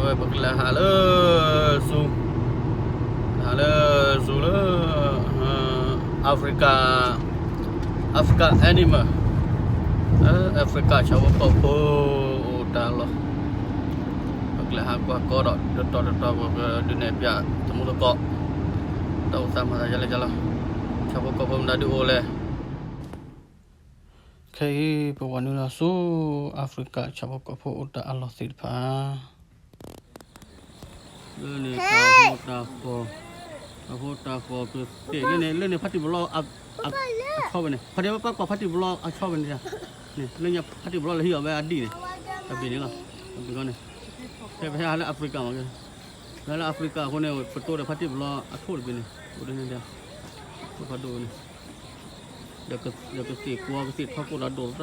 ဝဲပကလဲၤဟးလၢ zoo, ဟးလၢ zoo လၢ Africa, Africa animal, Africa ဆၣ်ဖိကီၢ်ဖိအိၣ်တၢ်လီၢ်, ပကလဲၤဟးကွၢ်ကီဒီး တတီၤတတီၤ ပကဒုးနဲၣ်ပၠးသမူသကိး တၢ်အိၣ်သးမၤသးယါလဲၣ်ယါလီၤ, ဆၣ်ဖိကီၢ်ဖိမတၤဒုးအိၣ်လဲၣ်. ခဲအံၤ ပဝၤနုာ်လီၤဆူ Africa ဆၣ်ဖိကီၢ်ဖိအိၣ်တၢ်အလီၢ်သ့ၣ်တဖၣ် လၢန့ၣ် တၢ်ဖိတၢ်ဃီ, တၢ်ဖိတၢ်ဃီကသ့ၣ်လၢန့ၣ်, လၢန့ၣ် ဖါတံၢ်ပလီၢ်အဆီဝဲန့ၣ်, ဖါတံၢ်ပလီၢ်အဆီဝဲန့ၣ်, လၢညါဖါတံၢ်ပလီၢ်လၢဟံၣ်အီၤဝဲအဒံၣ်န့ၣ်, တၢ်ဘ့ၣ်န့ၣ်လီၤ, တၢ်ဘ့ၣ်န့ၣ်, ဖဲဖဲဟးလၢ Africa မး, ဖဲဟးလၢ Africa အဃိန့ၣ် ပတိဒီးဖါတံၢ်ပလီၢ်အထိၣ်တဘ့ၣ်န့ၣ်, အိၣ်ဒ်န့ၣ်, ထိၣ်ဖးဒိၣ်န့ၣ် ဒီးကသ့ၣ်ကွီကသ့ၣ်ထီကိၣ်ဒီးဒိၣ်တၢ်,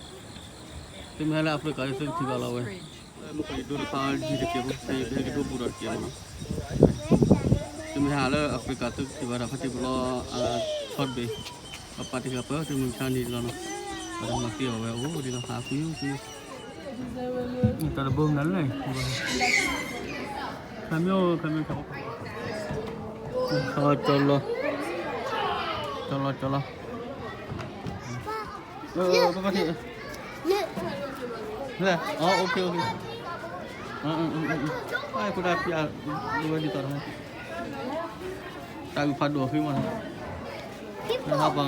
သုမ့ၢ်ဟဲလၢ Africa သုကထံၣ်ဘၣ်လီၤဝဲ, မ့ၢ်ကဒိတခါယံၤတကဲးဖိ ဖဲကဒိပူၤဒီးတကဲးမးနီၤ, သုမ့ၢ်ဟဲလၢ Africa သုကထံၣ်ဘၣ်ဒီးဖါတံၢ်ပလီၢ်အဆီတဘ့ၣ်, ပပာ်တဂၤပၢ သုမုၢ်ဆါနံၤလီၤနီၤ, ပှၤတမၤသ့အီၤဝဲအိၣ်ဒ်လီၤ ဟးကွံကွံ တၢ်တဘိမနုၤလဲၣ်, ခမၢခမၢ, ကၠီလီၤ, ကၠီလီၤ, ကၠီလီၤ, လဲၣ်, အ OK OK, အ အ အ အ တၢ်အုးဖးဒိၣ်ဃံမး, ပှၤညါဃံ,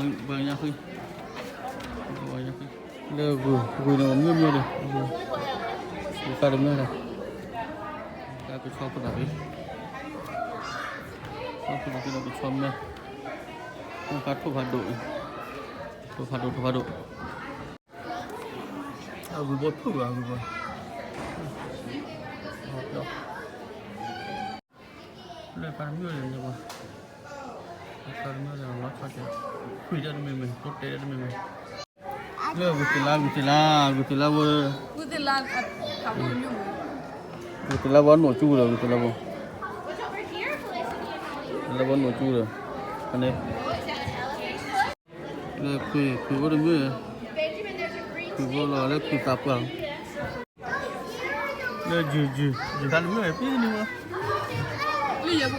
လၢဂုၤဂုၤန့ၣ် မ့ၢ်မ့ၢ်ဒီး, ဂုၤတမ့ၢ်ဒီး, တၢ်ကဆီဖိဒၣ်ဃံ, ဆီဖိဒၣ်ဃံဒီးကဆီမဲ, မ့ၢ်ဖးထိၣ်ဖးဒိၣ်, ထိၣ်ဖးဒိၣ် ထိၣ်ဖးဒိၣ်, အဂုၤဘီဖုၣ်ဘၣ် အဂုၤဘီ, လၢပှၤတမ့ၢ်န့ၣ်, ပှၤတမ့ၢ်န့ၣ် လီၤဆီကဲး, ခွံတဲတမ့ၢ်မ့ၢ် တိတဲတမ့ၢ်မ့ၢ်, လၢဂုၤသ့ၣ်လါ ဂုၤသ့ၣ်လါ ဂုၤသ့ၣ်လါဝဲ, ဂုၤသ့ၣ်လါဝဲနိၣ်ကၠူဒီး ဂုၤသ့ၣ်လါဝဲ, သ့ၣ်လါဝဲနိၣ်ကၠူဒီး, န့ၣ် လၢခွံ ခွံအိၣ်တမ့ၢ်, ခွံဘိလီၤလၢခွံသးပှၢ်, လၢယုၢ်ယုၢ် ယုၢ်သးတမ့ၢ်ပ့ၤန့ၣ်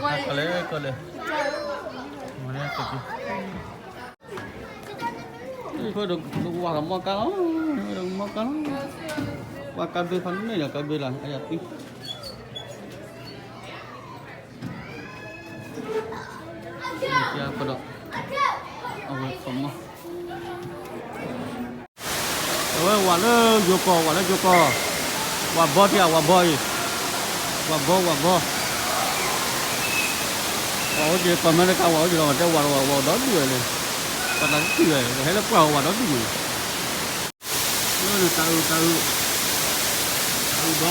ဝဲ, ကလဲၤကလဲၤ, မ့ၢ်တက့ၢ်, ဝၤကမီၢ်ကါလီၤ, ဝၤကမီၢ်ကါလီၤ, ပှၤကါဘ့ဖးန့ၣ်ဒီးကါဘ့လီၤ အယၤသံ ကဒီး, အဝဲခီမီၢ်, အဝဲဝၤလၢယိၤကီၢ် ဝၤလၢယိၤကီၢ်, ဝၤဘီထံဧါ ဝၤဘီအံၤ, ဝၤဘီ ဝၤဘီ, ဝၤအိၣ်က့ၤကီၢ်အမဲရကၤ ဝၤအိၣ်က့ၤလီၤ ဝၤတဲဝၤဒီးဝၤ ဝၤအိၣ်ဒီဒူၣ်ဝဲလၢ, ပှၤတၢ်တထံၣ်ဝဲ ဟဲလၢပှၢ်ဝၤဒီဒူၣ်ဝဲ, တၢ်အုး တၢ်အုး, တၢ်အုးဒီ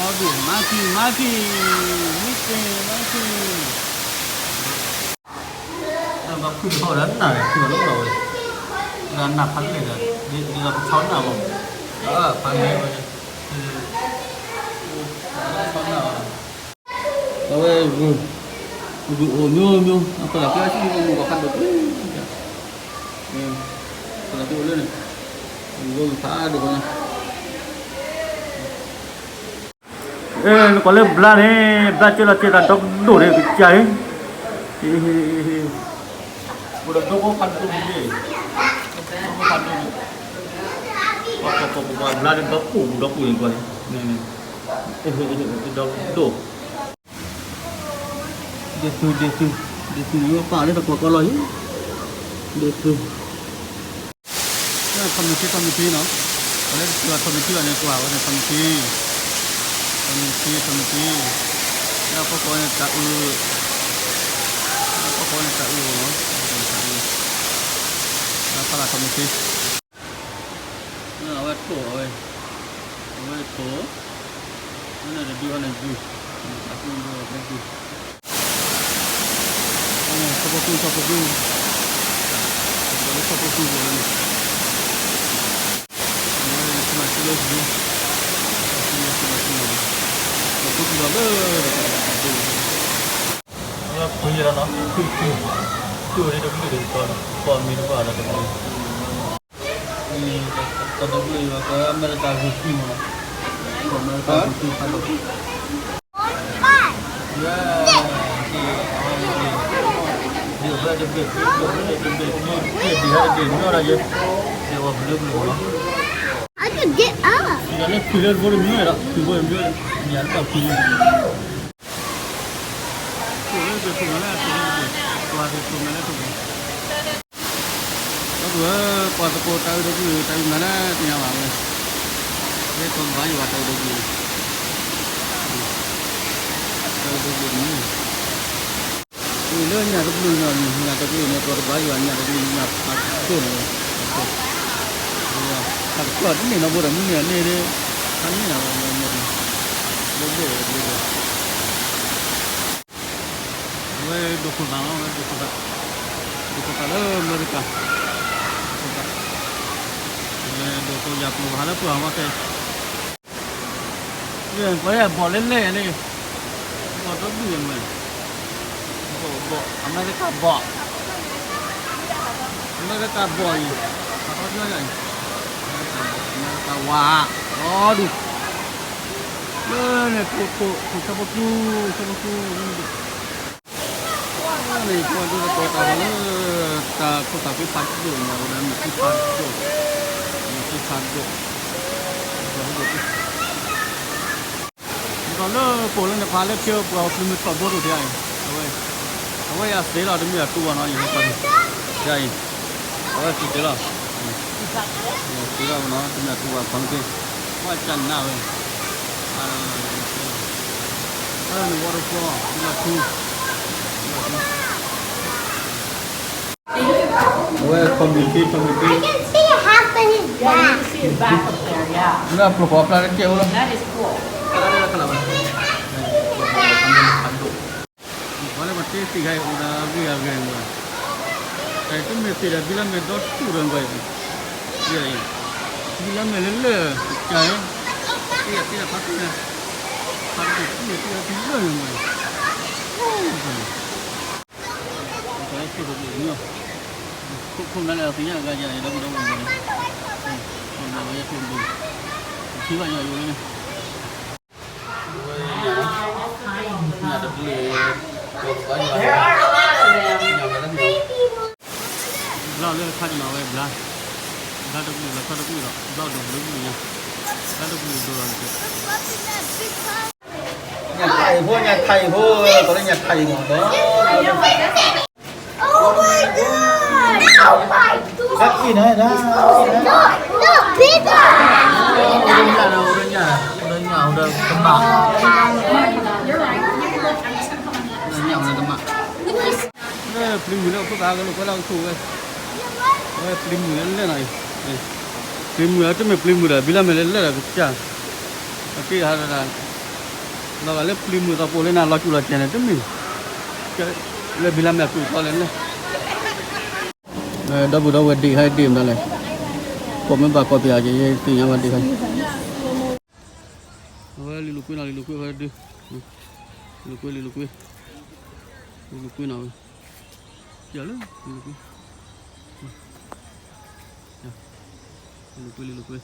ဒူၣ် monkey monkey, monkey monkey, ဘၣ်ဖုၣ်တခီဒီးနၢ် ဖုၣ်လီၤလၢပှၢ်ဝဲ, ဒီးနၢ်ဖးလဲၣ်ဒီး, ဒ်သိးကဆီနၢ်ဝဲ, ဖးလဲၣ်ဝဲ, ဆီနၢ်ဝဲ, အဝဲဂုၤ, ဂုၤအိၣ်မျိုးမျိုး, အဖီလာ်ဖဲအဆူၣ်မူကီၢ်ဖးဒိၣ်, ဖီလာ်ဖဲအိၣ်လၢန့ၣ်, ဂုၤဂုၤဖးဒိၣ်ဖဲန့ၣ် နကွၢ်လၢဘျါန့ၣ် ဘျါကဲလီၤကဲသးဒီဒိၣ်န့ၣ် ကစၢ်အံၤ, အိၣ်ဒီးဒိဖိဖးဒိၣ်န့ၣ်, ဒိဖိဖးဒိၣ်န့ၣ်, ပှၤပှၤပှၤပှၤဘျါန့ၣ် ဒီပူၤဒီပူၤန့ၣ်ကွၢ်န့ၣ်, ဒီဒိၣ် ဒ့သု ဒ့သု ဒ့သုန့ၣ် ပာ်လၢတကွီၢ်ကီလီၤအံၤ, ဒ့သု ထီမ့ၢ်ထံ ထီမ့ၢ်ထံ နီၤ, ပှၤလၢတထံၣ်ဘၣ်ထီမ့ၢ်ထံဘၣ်န့ၣ် ကွၢ်ဝဲန့ၣ် ထီမ့ၢ်ထံ, ထီမ့ၢ်ထံ ထီမ့ၢ်ထံ, လၢအဖီခိၣ်န့ၣ်တၢ်အုး, လၢအဖီခိၣ်န့ၣ်တၢ်အုးမ့ၢ်နီၤ, တၢ်အုး, လၢဖီလာ်ထီမ့ၢ်ထံ အဝဲထိၣ်အဝဲ, အဝဲထိၣ်, အဝဲန့ၣ်တဒုဟီန့ၣ်ဒု, အဒု, အဝဲန့ၣ်ဆီဖိသူ ဆီဖိသူ, အဝဲဆီဖိသူဝဲန့ၣ်, အဝဲဆီလီၤဆီလၢဒု, ဆီလီၤဆီလီၤဆီလီၤ, ဆီဖိသူလီၤလၢ, အဝဲခွံယဲၢ်လီၤနီၤ, ခွံခွံ, ခွံဝဲဒၣ်တဘျုးဒီး ကီၢ်မ့ၢ်တဘၣ်ဒီးတဘျုး တၢ်တဘျုးအံၤ ပှၤအမဲရကၤဂုာ်သံမး, ပှၤအမဲရကၤဂုာ်သံဖးဒိၣ်, တဘ့ၣ်တဘ့ၣ်တဘ့ၣ်တဘ့ၣ်တဘ့ၣ်တဘ့ၣ်တဘ့ၣ်တဘ့ၣ်တဘ့ၣ်တဘ့ၣ်တဘ့ၣ်တဘ့ၣ်တဘ့ၣ်တဘ့ၣ်တဘ့ၣ် ဒီးပှၤသကိးတၢ်အုးတဘ့ၣ်တဘ့ၣ် ပှၤသကိးတၢ်အုးတဘ့ၣ် တၢ်အုးမၤလၢသ့ၣ်ညါဘၣ်ဝဲ လၢကီၢ်ကဘၣ်ယွၤတၢ်အုးတဘ့ၣ် တၢ်အုးတဘ့ၣ်န့ၣ် လၢညၣ်တကလုာ်နီၤ ညၣ်တကလုာ်န့ၣ် ကီၢ်ကဘၣ်ယွၤညၣ်တကလုာ်ညၣ်ဖးဒိၣ်န့ၣ် တၢ်တဖျၢၣ်တန့ၢ်နီတဘိဒီး မုၢ်နံၤအန့ၢ်ဒ် ဖးန့ၢ်နီၤ လၢမ့ၢ်တဘိဘိ အဝဲဒိးခိၣ်သၣ်လီၤ အဝဲဒိးခိၣ်သၣ် ဒိးခိၣ်သၣ်လၢအမဲရကၤ ဒိးခိၣ်သၣ် ဒိးခိၣ်ယၤပျိၤဟးလၢပှၢ်မီၢ်ခဲ ပှၤဘီၣ်လၢလဲၣ်န့ၣ် ဘီၣ်တဘုၣ်မ့ၢ် ဘီၣ် အမဲရကၤဘီၣ် အမဲရကၤဘီၣ်အံၤ အမဲရကၤဘီၣ် အမဲရကၤဝါ အီဒူၣ် လၢန့ၣ် ထိၣ်ထိၣ်ထိၣ်ဆၢဖိကျူ ဆၢဖိကျူ န့ၣ် ပှၤဒိတကိးတၢ်လီၤလၢ တၢ်ခိၣ်သၣ်ဖ့ဖးဒိၣ်မး ဝဲဒၣ်မ့ၢ်ဖံဖးဒိၣ် မ့ၢ်ဖံဖးဒိၣ် ဒီးလၢပိာ်လၢန့ၣ်ဖးလၢဖၠိပှၤပျုၤမုၢ်ထီၣ်ဘိတအိၣ်ဒံးအံၤ အဝဲ အဝဲယၤသ့လီၤတမ့ၢ်အတူဘၣ်နီၤ ယဟဲပှၤန့ၣ် ယၤအံၤ အဝဲသ့သ့လီၤ သ့လီၤနီၤ တမ့ၢ်အတူဘၣ် ခီမ့ၢ်သ့ ဝဲကနၣ်ဝဲ အဝဲန့ၣ် waterfall လီၤထူ အဝဲ community community လၢအပျိၢ်ဃီအဖျါတကဲအိၣ်လီၤ ပှၤလၢပှၤတ့သ့ၣ်ခါအံၤ အိၣ်ဒီးဂ့ၢ်အဂၤမး တၢ်တမ့ၢ်သ့ၣ်ဒီး ဘံလါမဲာ်ဒီတူၢ်ဒီးကွၢ်အံၤ ဘံလါမဲာ်လၢလၢ ကၢ်အံၤ တ့တ့ဖးတ့ ဖးတ့တ့တ့တ့လၢန့ၣ်မး ခိၣ်ခိၣ်နၤလၢအသ့ၣ်ညါဂၤယၤ ဒီပုၢ်ဒီဝဲၢ်န့ၣ် ခိၣ်နၤလၢအသ့ၣ်ညါဂၤယၤ ဒီပုၢ်ဒီဝဲၢ်န့ၣ် ထံဘၣ်ယၤယိၤန့ၣ် ညၣ်တဘျုး ဘျီလၢခါတနီၤဝဲဘျါ ဘျါတဘျုးလီၤ ခီတဘျုးလီၤ ဘျီတဘျုးဘျုးညါ ဘျါတဘျုးဒိၣ်လီၤတက့ၢ် ညၣ်ထးအံၤဖိ ညၣ်ထးအံၤဖိ ကိးလၢညၣ်ထးအံၤမး ဒီး Oh my God! Oh my God! It's so not, not bigger! အိၣ်ဒီးညၣ် အိၣ်ဒီးညၣ် အိၣ်ဒီးကမၣ် အိၣ်ဒီးညၣ် အိၣ်ဒီးကမၣ် လၢပျံၤမုၢ်လၢအခိၣ်သးကလိာ်ကွဲလၢအကဆိၣ်ဝဲ အဝဲပျံၤမုၢ်လၢလဲၣ်နီၤအံၤ ပျံၤမုၢ်အတမ့ၢ်ပျံၤမုၢ်ဒီး ဘံလါမဲာ်လၢလဲၣ်ဒီးကစၢ် အက့ၢ်ဟးဒီး လီၤဂာ်လၢပျံၤမုၢ်သီပိာ်လၢနၤလီၤစူၣ်လီၤကဲၤန့ၣ် တမ့ၢ် လၢဘံလါမဲာ်အကျိၤထီလဲၣ်လဲၣ် ဒီပုၢ်ဒီဝဲၢ်ဒ့ၣ်ဟဲဒ့ၣ်မတၤလဲၣ် ကိးမ့ၢ်ဘၣ်ကိးပယၤက့ၤ ယသ့ၣ်ညါဝဲဒ့ၣ်ဟဲ အဝဲလံၤလိာ်ကွ့နီၤ လံၤလိာ်ကွ့ဝဲဒု လံၤလိာ်ကွ့ လံၤလိာ်ကွ့ လံၤလိာ်ကွ့နီၤဝဲ ယၤလၢ လံၤလိာ်ကွ့ လံၤလိာ်ကွ့ လံၤလိာ်ကွ့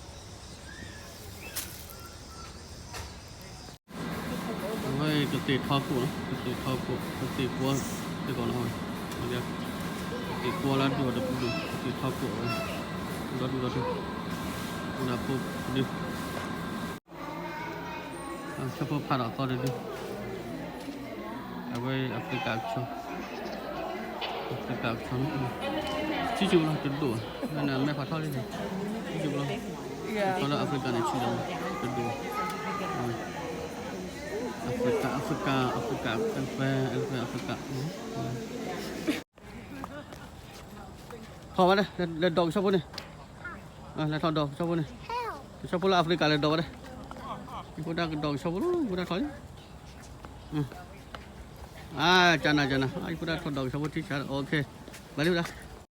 အဝဲကသ့ၣ်ထီကိၣ်နီၤ ကသ့ၣ်ထီကိၣ် ကသ့ၣ်ကွီၤ သ့ၣ်ကီးနီၤဝဲ ကသ့ၣ်ကွီၤလၢဒိၣ်တပူၤဒိၣ် ကသ့ၣ်ထီကိၣ်ဝဲ ဒီဒူၣ်ဒီထၢ အိၣ်ဒီးဖိဒု ဆၢဖိဖးဒီးသီတဒု အဝဲအဖရံကၤကဆီ အဖရံကၤကဆီ ထံဆူၣ်လီၤတဒိၣ် မဲာ်ဖးထီလံ ထံဆူၣ်လီၤ ကဆီလၢအဖရံကၤန့ၣ်ဆူၣ်လီၤတဒိၣ် အဖရံကၤ အဖရံကၤ အဖရံကၤ elephant elephant အဖရံကၤ ထီၣ်ဝဲလဲၣ် လဲၤဒီးကဆီဖိန့ၣ် လဲၤထီၣ်ဒီးကဆီဖိန့ၣ် ကဆီဖိလၢအဖရံကၤလဲၤဒီးဝဲလဲၣ် ယဖိဒၣ်ကဒီးကဆီဖိလီၤ ယဖိဒၣ်ထီၣ်လံ အကနၤကနၤ ယဖိဒၣ်ထီၣ်ဒီးကဆီဖိထံဆး OK ဘၣ်လံဝဲဒၣ်